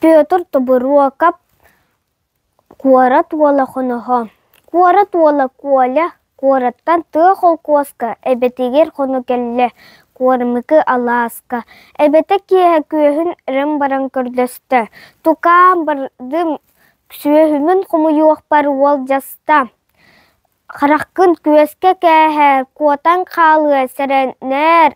Петр Тобуруокап Куорат уола хоноһо Куорат уола Коля куораттан тыа холкуоска эбэтигэр хоно кэллэ, Куормыкы алааска. Эбэтэ киэһэ күөһүн өрөн баран көрдөстө: «Тукаам, бардым, сүөһүмүн хомуйуохпар уолдьаста, хараххын күөскэ кээһээр, куотан хаалыа, сэрэнээр»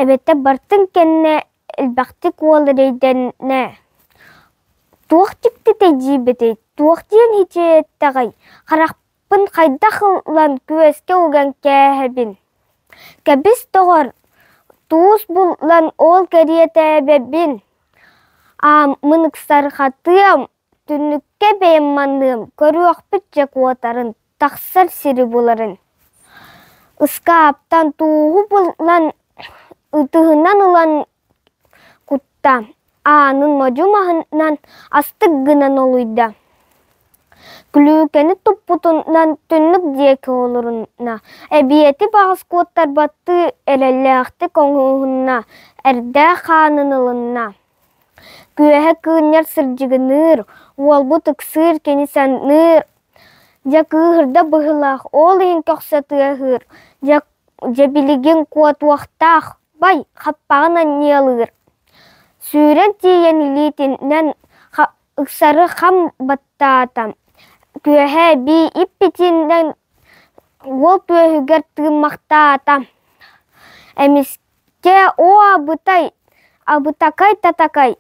Эбэтэ бартын кэннэ элбэхтик уол эрэйдэннэ: «Туох дьиктитэй дьиибэтэй, туох диэн ичэйэттэҕэй, харахпын хайдах ылан күөскэ уган кээһэбин? Кэбис доҕор, туус булан ол кэриэтээбэбин, ааммын ыксархатыам, түннүккэ бэйэм маныам, көрүөхпүт дьэ куотарын, тахсар сири буларын Ыскааптан тууһу булан ытыһынан ылан кутта, аанын модьу маһынан астык гынан олуйда. Күлүүкэни туппутунан түннүк диэки олорунна, эбиэти баҕас куоттарбаттыы эрэллээхтик оҥоһунна, эрдээх хаанын ылынна. Күөһэ кыынньар сырдьыгыныыр, уолбут ыксыыр кини санныыр, Дьэ кыыһырда быһыылаах, ол иһин көхсө тыаһыыр, дьэ, дьэ билигин куотуохтаах, бай, хаппаҕын анньыалыыр Сүүрэн тиийэн илиитинэн ыксары хам баттаата, күөһэ эбии иппитинэн уол түөһүгэр тыыммахтаата. Эмискэ оо абытай, абытакай-татакай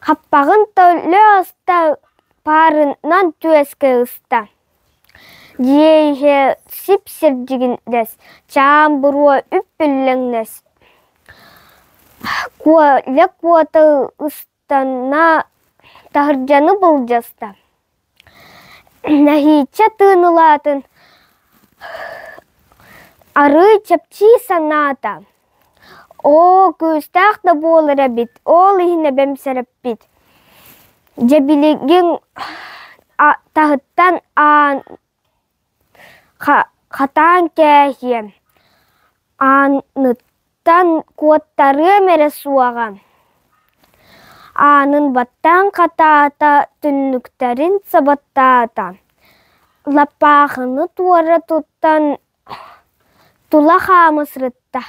Хаппаҕын төлө аста паарынан түөскэ ыста, дьиэ иһэ сип-сирдьигинэс, чаам буруо үп-үллэҥнэс, Коля куота ыстанна, таһырдьаны былдьаста Нэһииччэ тыынылаатын арыый чэпчии санаата: «Оо, күүстээх да буолар эбит, ол иһин эбэм сэрэппит. Дьэ билигин таһыттан аан Хатаан кээһиэм, ааныттан куоттарыам эрэ суоҕа, аанын баттаан хатаата, түннүктэрин сабаттаата, лаппаахыны туора туттан тула хаама сырытта.